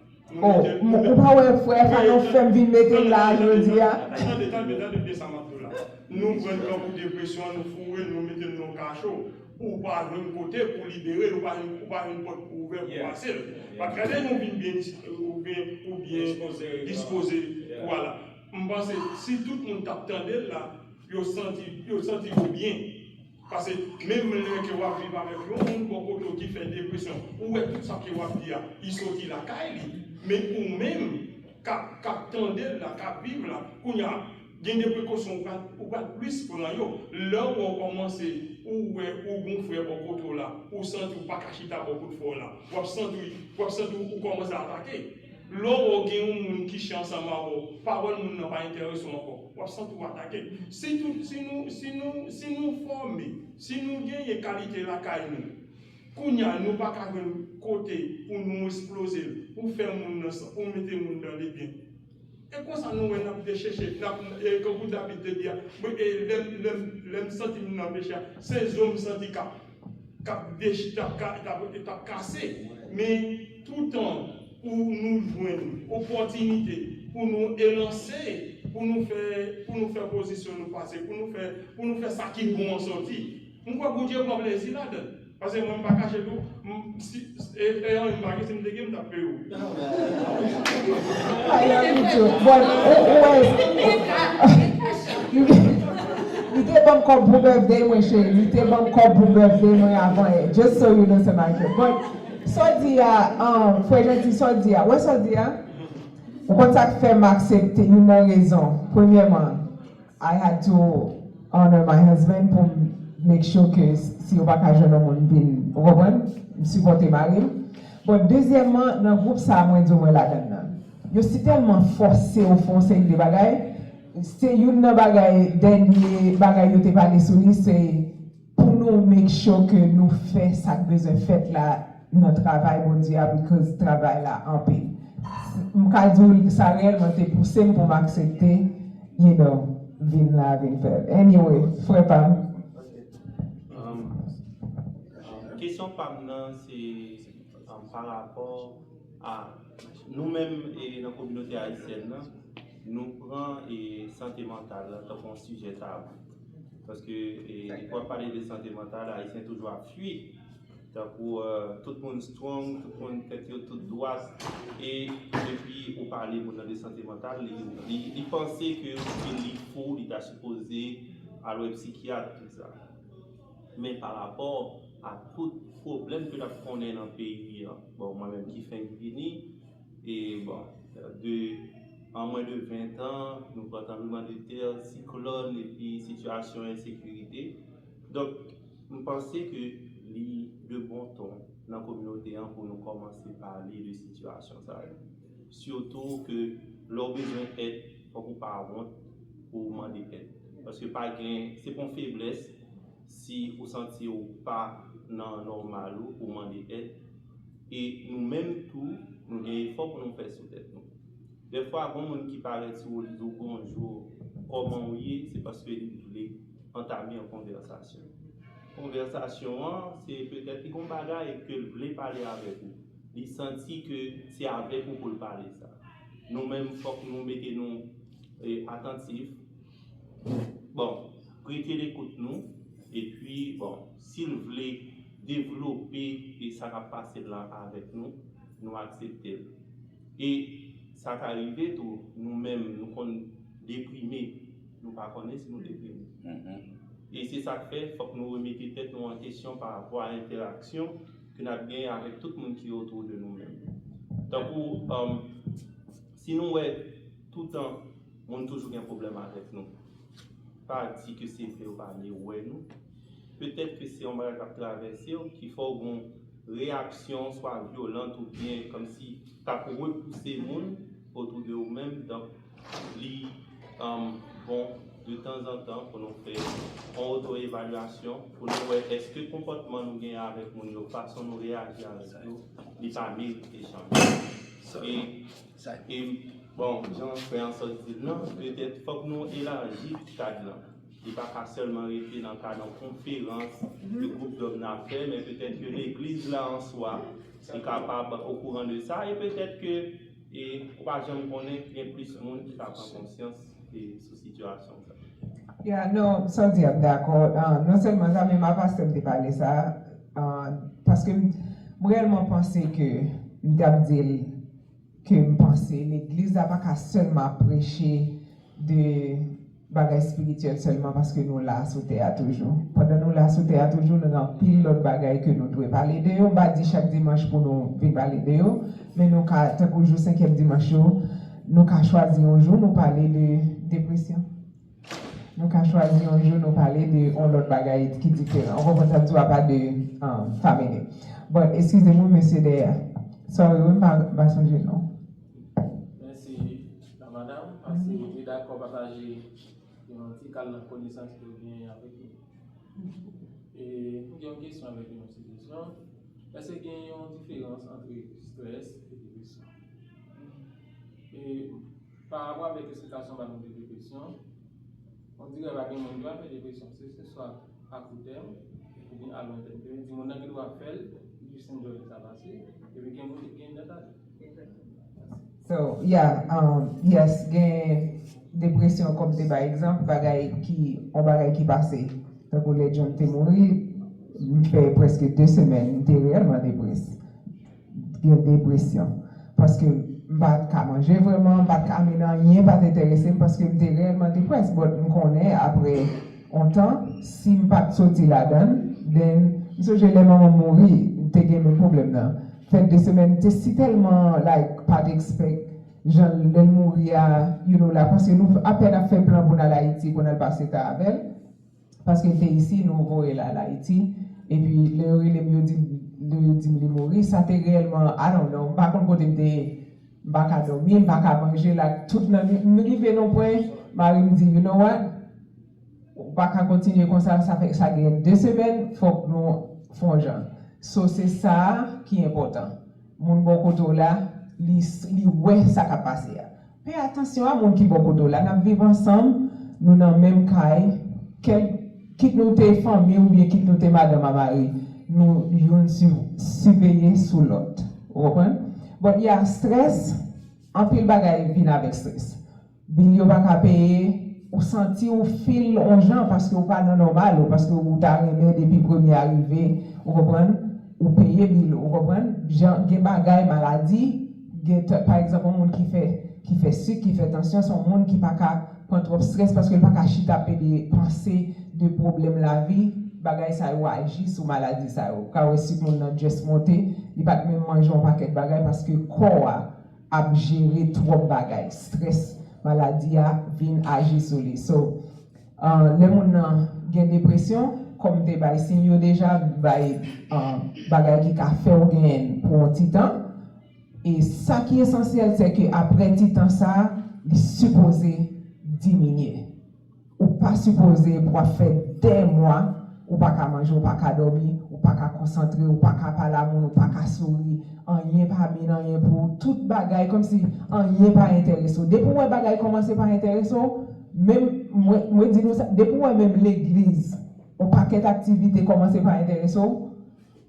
Oh, ou pa wè frè Fanon fè m vin mete l la jodi a? Tande, tande, tande byen sa m ap di w la. Nou pran l tankou depresyon an, nou foure l, nou mete l nan yon kacho. Ou pa jwenn kote pou libere l, ou pa jwenn, ou pa jwenn pòt pou ouvè pou pase l. Paske lè nou vin byen, ou byen, ou byen dispoze pou ala. M panse si tout moun t ap tande l la, yo santi, yo santi yo byen. Paske menm lè ke w ap viv avèk yon moun bò kote w ki fè depresyon, ou wè tout sa ke w ap di a, li soti lakay li. Men ou menm k ap, k ap tande l la, k ap viv la, kounye a, gen de prekosyon ou pral, ou pral plis pran yo. Lè w wè w kòmanse, ou wè ou gon frè bò kote w la, ou santi w pa ka chita bò kote frè w la, w ap santi, w ap santi w kòmanse atake. Lè w wè w gen yon moun ki chè ansanm avè w, pawòl moun nan pa enterese w ankò, w ap santi w atake. Si tout, si nou, si nou, si nou fòme, si nou genyen kalite lakay nou, kounye a nou pa ka jwenn kote pou nou eksploze l, pou fè moun nan, pou mete moun nan lebyen. E konsa nou wè n ap decheche, n ap, e, kankou David te di a, mwen, e, lè m, lè m, lè m santi m nan peche a, se zo m santi k ap k ap dech, t ap ka, t ap, t ap kase. Men toutan ou nou jwenn opòtinite pou nou elanse, pou nou fè, pou nou fè pozisyon nou pase, pou nou fè, pou nou fè sa ki bon an sòti, m kwè Bondye pran plezi ladan l. Paske mwen m pa kache tou, m, si, e, e anyen m pa gen, si m te gen, m t ap peye w. Fire pito. Bon, ou, ou wè. Li te ban m kòb pou birthday mwen, cheri. Li te ban m kòb pou birthday mwen avan yè. Just so you know, se Michael. But, sa w di a, um, frè Janti, sa w di a. Wè sa w di a? Ou konn sa k fè m aksepte youn nan rezon. Premyèman, I had to honor my husband pou m make sure ke si yo pa ka jwenn yon moun vin, ou konprann? M sipòte mari m. But, dezyèmman, nan gwoup sa a, mwen di w mwen ladann nan. Yo si tèlman fòse w fè yon seri de bagay, se youn nan bagay, dènye bagay yo te pale sou li, se pou nou make sure ke nou fè sa k bezwen fèt la nan travay Bondye a, because travay la anpil. M ka di w, sa reyèlman te pouse m pou m aksepte, you know, vin la, vin fè l. Anyway, frè pa m. Um, kesyon pa m nan, se um, pa rapò a nou menm e nan kominote ayisyèn nan, nou pran e sante mantal la tankou yon sijè tabou. Paske e, lè w ap pale de sante mantal, Ayisyen toujou ap fui. Tankou euh, tout moun strong, tout moun tèt yo tout dwat. E depi ou pale moun nan de sante mantal, li, li, li panse ke, ke li fou, li ta sipoze al wè psikyat, tout sa. Men pa rapò a tout pwoblèm ke n ap konnen nan peyi an, bon, mwen menm ki fenk vini, e bon, de an mwen de ven tan, nou pran tranblemanntè, siklòn, epi sitiyasyon ensekirite. Donk, m panse ke li de bon ton nan kominote an pou nou kòmanse pale de sitiyasyon sa yo. Sitou ke lè w bezwen èd, fòk ou pa wont pou w mande èd. Paske pa gen, se pa yon feblès si ou santi w pa nan nòmal ou pou w mande èd. E nou menm tou, nou gen efò pou nou fè sou tèt nou. Dèfwa, gon moun ki parèt sou ou, li di w bonjou, kòman w ye, se paske li vle antame yon konvèsasyon. Konvèsasyon an, se petèt li gon bagay ke l vle pale avèk ou. Li santi ke se avèk ou pou l pale sa. Nou menm, fòk nou mete nou e, atantif. Bon, prete lekout nou. Epi, bon, si l vle devlope e sa k ap pase l lan avèk nou, nou aksepte l. E sa ka rive tou, nou menm, nou konn deprime, nou pa konnen si nou deprime. E se sa k fè, fòk nou remete tèt nou an kesyon pa rapò a entèraksyon ke n ap genyen avèk tout moun ki otou de nou menm. Tankou, um, si nou wè toutan moun toujou gen pwoblèm avèk nou, pa di ke se vre yo pa vle wè nou. Petèt ke se yon bagay k ap travèse w ki fè w gon reyaksyon swa vyolan oubyen kòmsi k ap repouse moun otou de ou menm. Donk, li um, bon de tanzantan pou nou fè yon oto-evalyasyon, pou nou wè èske konpòtman nou genyen avèk moun yo, fason nou reyaji avèk yo, li pa merite chanje. E, e bon, jan frè an sot di l lan, petèt fòk nou elaji kad lan. Li pa ka sèlman rete nan kad yon konferans de gwoup dòm n ap fè, men petèt ke legliz la an swa li kapab okouran de sa, e petèt ke e, ou pa janm konnen, gen plis moun ki ka pran konsyans e, sou sitiyasyon sa. Yeah, non, sa w di a, m dakò. Ah, non sèlman sa, men ma pastè m te pale sa, ah, paske m, m reyèlman panse ke m t ap di l ke m panse legliz la pa ka sèlman ap preche de bagay espirityèl sèlman paske nou la sou tè a toujou. Pandan nou la sou tè a toujou, nou gen anpil lòt bagay ke nou dwe pale de yo. M pa di chak dimanch pou nou vin pale de yo, men nou ka, tankou jou senkyèm dimanch yo, nou ka chwazi yon jou nou pale de depresyon. Nou ka chwazi yon jou nou pale de yon lòt bagay ki diferan. Ou konprann sa m di w, apa de um, family. But, eskize m wi, mesye dèyè. Sorry wi, m pa, m pa sonje non. Mèsi, la madam, paske ou te dakò pataje yon ti kal nan konesans ke w genyen avèk nou. E m gen yon kesyon avèk yon sijesyon. Èske gen yon diferans ant strès e depresyon? E pa rapò avèk eksplikasyon w ba nou de depresyon, on dirè pa gen moun ki pral fè depresyon. Se, se swa a kou tèm oubyen a lon tèm. Ke di moun nan gen dwa fè l, li jis enjoy lè sa pase, epi gen moun ki gen nèt ale. So, yeah, um, yes, gen depresyon kòm te bay egzanp, bagay ki, yon bagay ki pase. Tankou lè John te mouri, m fè prèske de semèn, m te reyèlman depres. Gen depresyon. Paske m pa t ka manje vrèman, m pa t ka, men anyen pa t enterese m paske m te reyèlman depres. But m konnen apre on tan, si m pa t soti ladan l, then, m sonje lè manman m mouri, m te gen menm pwoblèm nan. Fè de semèn, m te si tèlman, like, pa t expect, jan lè l mouri a, you know, la, paske nou apèn ap fè plan pou n al Ayiti, pou n al pase tan avè l. Paske l te isi, nou voye l al Ayiti. Epi, lè yo rele m, yo di m, lè yo di m li mouri, sa te reyèlman, I don't know, m pa konn kote m te ye, m pa ka dòmi, m pa ka manje, la, tout nan, m rive nan pwen, mari m di, "You know what? Ou pa ka kontinye konsa, sa fè, sa gen de semèn, fòk nou fè on jan." So, se sa a ki enpòtan. Moun bò kote w la, li, li wè sa k ap pase a. Peye atansyon a moun ki bò kote w la. N ap viv ansanm, nou nan menm kay, kèl, kit nou te fanmi oubyen kit nou te madanm a mari, nou youn si, siveye sou lòt. Ou konprann? But yeah, strès, anpil bagay vin avèk strès. Bil yo pa ka peye, ou santi ou feel on jan paske ou pa nan nòmal ou, paske ou ta renmen depi premye a rive, ou konprann? Ou peye bil, ou konprann? Jan, gen bagay, maladi, gen t-, pa egzanp, yon moun ki fè, ki fè sik, ki fè tansyon, se yon moun ki pa ka pran twòp strès paske l pa ka chita pede panse de pwoblèm lavi, bagay sa yo aji sou maladi sa yo. Ou ka wè sik moun nan just monte, li pa t menm manje yon pakèt bagay paske kò a ap jere twòp bagay. Strès, maladi a vin aji sou li. So, uh, lè moun nan gen depresyon, kòm m te bay siy yo deja, bay, uh, bagay ki ka fè w genyen l pou yon ti tan. E sa ki esansyèl, se ke apre ti tan sa a, li sipoze diminye. Ou pa sipoze pou ap fè dè mwa, ou pa ka manje, ou pa ka dòmi, ou pa ka konsantre, ou pa ka pale a moun, ou pa ka souri, anyen pa mennen anyen pou ou, tout bagay kòmsi anyen pa enterese w. Depi w wè bagay kòmanse pa enterese w, menm, mwen, mwen di nou sa, depi w wè menm legliz, yon pakèt aktivite kòmanse pa enterese w,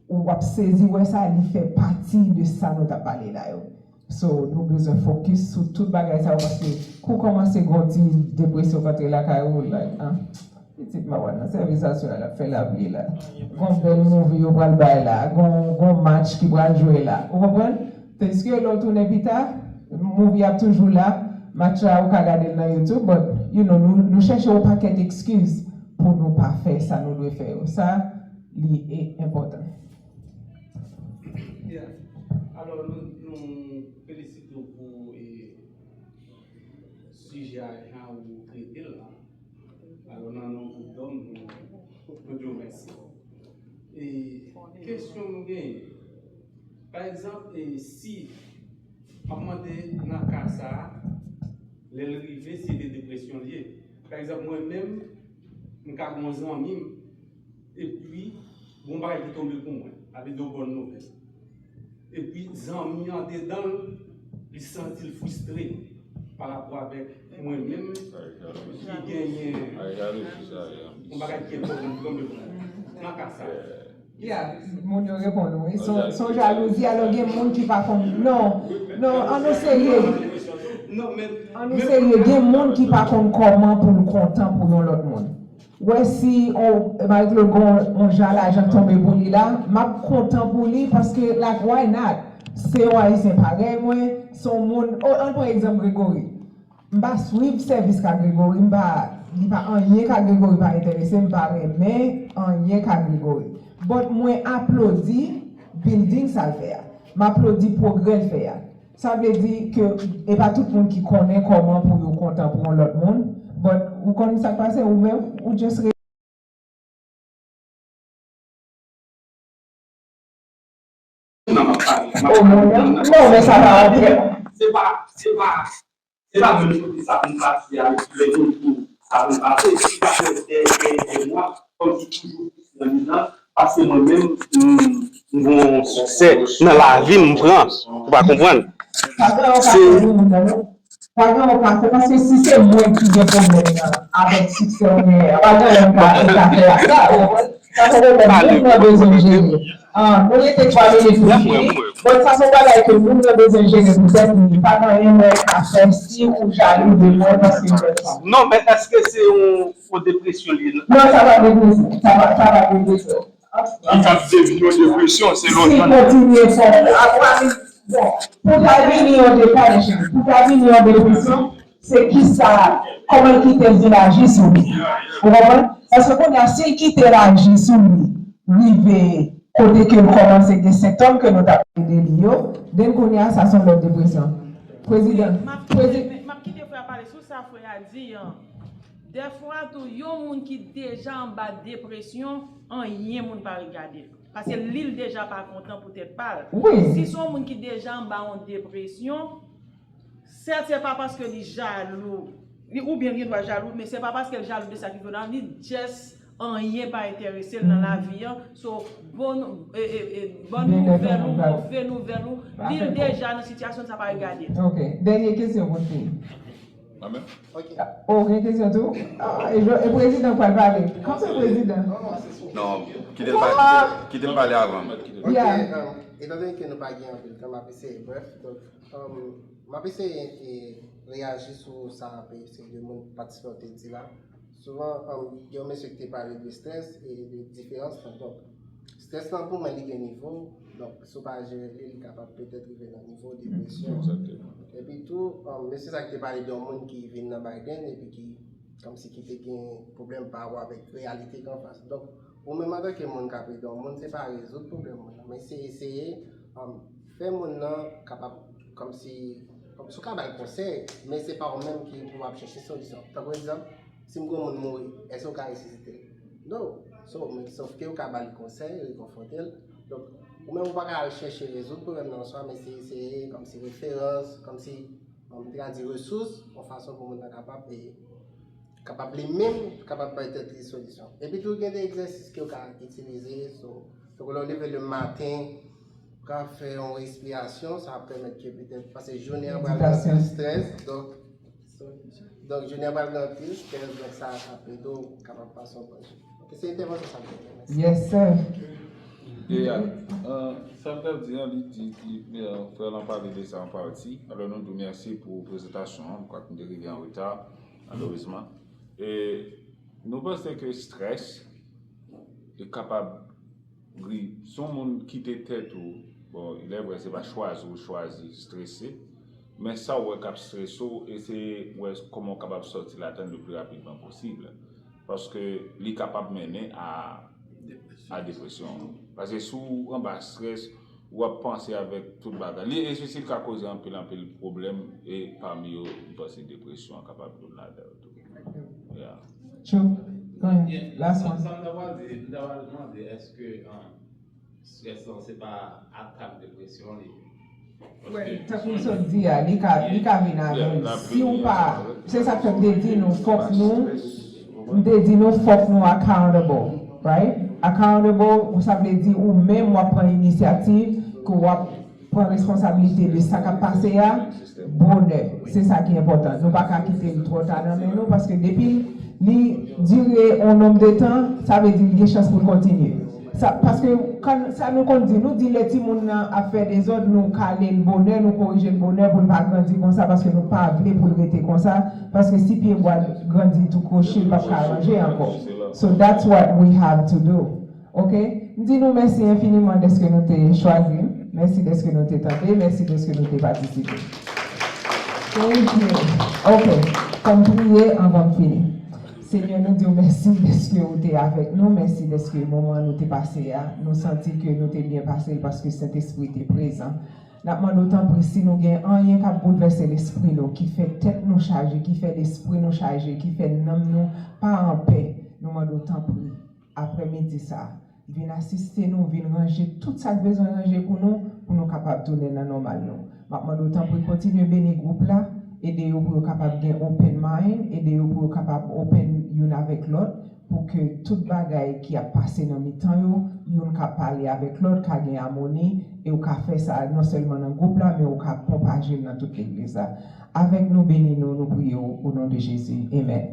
ou ap sezi wè sa, li fè pati de sa nou t ap pale la yo. So, nou bezwen fokis sou tout bagay sa yo, paske kou kòmanse gon ti depresyon k antre lakay ou, like, ah, pitit mawa nan sèvis aswè a, l ap fè lapli la. Gon bèl movie yo pral bay la, gon, gon match ki pral jwe la. Ou konprann? Tandiske lè w tounen pita, movie ap toujou la, match la ou ka gade l nan YouTube, but, you know, nou, nou chèche yon pakèt ekskiz pou nou pa fè sa nou dwe fè yo. Sa, li e enpòtan. Yeah. Alò, nou, nou felisite w pou, e, sijè a, jan ou trete l la. Alò, nan non gwoup dòm, nou, nou di w mèsi. E, kesyon nou genyen, pa egzanp, e, si, m ap mande nan ka sa a, lè l rive, si se depresyon l ye. Pa egzanp, mwen menm, m ka gen yon zanmi m, epi, gon bagay ki tonbe pou mwen, sa vle di yon bòn nouvèl. Epi, zanmi an andedan l, li santi l fristre pa rapò avèk mwen menm ki genyen yon bagay ki enpòtan ki tonbe pou mwen. Nan ka sa. Yeah, moun yo reponn ou wi. Se yon, se yon jalouzi, alò gen moun ki pa konn, non, non, an nou serye. An nou serye, gen moun ki pa konn kòman pou l kontan pou yon lòt moun. Wè si on, Marie Claude gon on jan lajan k tonbe pou li la, m ap kontan pou li paske, like, why not? Se yon Ayisyen parèy mwen, se yon moun, oh, ann pran egzanp Gregory. M pa swiv sèvis ka Gregory, m pa, li pa anyen ka Gregory pa enterese, m pa renmen anyen ka Gregory. But mwen aplodi building sa l fè a. M aplodi pwogrè l fè a. Sa vle di ke e pa tout moun ki konnen kòman pou yo kontan pou yon lòt moun, but ou konn sa k pase, ou menm, ou just re- Oh, mwen menm? Non, men sa pa antre. Se pa, se pa, se pa menm kote sa vin pase a, lè yo di sa vin pase, si pa fè dè, dè, dè mwa, kòmsi toujou plis nan mitan, paske mwen menm, m, m gon siksè nan lavi m pran, ou pa konprann. Se Pa gen yon ka fè, paske si se mwen ki gen pwoblèm nan, avèk siksè w genyen an, pa gen yon ka fè afè a sa, ou konprann? Sa se pwoblèm moun nan bezwen jere. Ah, nou rete twa minit pou fini. Bon, sa se yon bagay ke moun nan bezwen jere pou tèt li. Pa gen anyen mwen ka fè si ou jalou de mwen paske m fè sa. Non, men èske se yon, yon depresyon li ye? Non, sa pa depresyon. Sa pa, sa pa depresyon. Li ka devni yon depresyon, selon jan. Si kontinye fè, apre, bon, pou ta vini yon depresyon, pou ta vini yon depresyon, se kisa, kòman l kite l vin aji sou li. Ou konprann? Paske kounye a, si l kite raji sou li, rive kote ke l kòmanse gen sentòm ke nou t ap pale de li yo, then kounye a, sa se yon lòt depresyon. Prezidan, M ap kite, m ap kite frè a pale sou sa frè a di an. Dèfwa tou, yon moun ki deja anba depresyon, anyen moun pa regade l. Paske li l deja pa kontan pou tèt pa l. Si se yon moun ki deja anba yon depresyon, sèt se pa paske li jalou, li oubyen li gen dwa jalou, men se pa paske l jalou de sa ki fè l, li just anyen pa enterese l nan lavi an. So, bon, e, e, e, bon nouvèl ou, move nouvèl ou, li l deja nan sitiyasyon sa pa regade l. Ok, dènye kesyon pou fini. Mwen menm? Ok. Oh, gen kesyon tou? Ah, e, e prezidan pral pale. Kòm se prezidan. Non, kite m pale, kite m pale avan. Ok, Yeah. um, etan donne ke nou pa gen anpil tan, m ap eseye brèf. Donk, um, m ap eseye e, reyaji sou sa pe se de moun patisipan te di la. Souvan, um, gen yon mesye ki te pale de strès e de diferans lan. Donk, strès lan pou mwen li gen nivo. Donk, si w pa jere li, li kapab petèt rive nan nivo depresyon. Egzakteman. Epi tou, um, mesye sa ki te pale de yon moun ki vin nan Biden epi ki kòmsi ki te gen pwoblèm pa rapò avèk reyalite ki anfas. Donk, ou menm antanke moun k ap ede yon moun, se pa rezoud pwoblèm moun nan, men se eseye um, fè moun nan kapab kòmsi kòmsi w ka ba l konsèy, men se pa ou menm ki pou w ap chèche solisyon. Tankou egzanp, si m gen yon moun mouri, èske w ka resisite l? No. So, men sòf ke w ka ba l konsèy, rekonfòte l. Donk, ou menm ou pa ka al chèche rezoud pwoblèm nan swa, men se eseye kòmsi referans, kòmsi m te ka di resous, yon fason pou moun nan kapab e kapab li menm kapab bay tèt li solisyon. Epi tou gen de egzèsis ke w ka itilize, so, tankou lè w leve le maten, w ka fè yon respirasyon, sa ap pèmèt ke petèt, paske jounen an pral gen anpil strès, donk, donk jounen an pral gen anpil strès, donk sa ap ede w kapab pase yon bon jounen. Ok, se entèvansyon sa m te gen, mèsi. Yes, sir. Yeah. Uh, sa m t ap di an, li di ki uh, frè lan pale de sa an pati. Alò nou di w mèsi pou prezantasyon an. M kwè ke m te rive an reta, malerezman. E nou panse ke strès e kapab ri, si yon moun kite tèt ou, bon, il est vrai, se pa chwazi ou chwazi strese, men sa w wè k ap strese w, eseye wè kòman w kapab sòti ladann le pli rapidman posib. Paske li kapab mennen a a depresyon. Paske si w anba strès, w ap panse avèk tout bagay. Li, e sesi ka koze anpil, anpil pwoblèm, e pami yo, m panse depresyon an kapab youn ladan yo tou. Yeah. True. Go ahead. Last one. Sa m ta pral di, m ta pral mande, èske um, strès lan se pa atak depresyon li ye? Well, tankou m sot di a, li ka, li ka vin avè l. Si w pa, se sa k fè m te di nou fòk nou, m te di nou fòk nou accountable, right? Accountable, sa vle di ou menm w ap pran inisyativ, ke w ap pran responsablite de sa k ap pase a, bonè. Se sa ki enpòtan. Nou pa ka kite l twò ta nan men nou, paske depi li dire yon nonb de tan, sa vle di li gen chans pou l kontinye. Sa, paske kan, sa nou konn di, nou di lè timoun nan ap fè dezòd, nou kale l bonè, nou korije l bonè pou l pa grandi konsa, paske nou pa vle pou l rete konsa, paske si pye bwa grandi tou kwochi, l p ap ka ranje ankò. So that's what we have to do. Ok? M di nou mèsi enfiniman dèske nou te chwazi m. Mèsi dèske nou te tande. Mèsi dèske nou te patisipe. Thank you. Ok. Fò m priye anvan m fini. Senyè, nou di w mèsi dèske ou te avèk nou. Mèsi dèske moman nou te pase a, nou santi ke nou te byen pase l paske Sentespri te prezan. N ap mande w tanpri, si nou gen anyen k ap boulvèse lespri nou, ki fè tèt nou chaje, ki fè lespri nou chaje, ki fè nanm nou pa anpè, nou mande w tanpri, aprèmidi sa a, vin asiste nou, vin ranje tout sa k bezwen ranje pou nou, pou nou kapab tounen nan nòmal nou. M ap mande w tanpri kontinye beni gwoup la, ede yo pou yo kapab gen open mind, ede yo pou yo kapab open youn avèk lòt, pou ke tout bagay ki ap pase nan mitan yo, youn ka pale avèk lòt, ka gen amoni, e w ka fè sa non sèlman nan gwoup la, men w ka pwopaje l nan tout legliz la. Avèk nou, beni nou, nou priye w o non de Jezi. Amèn.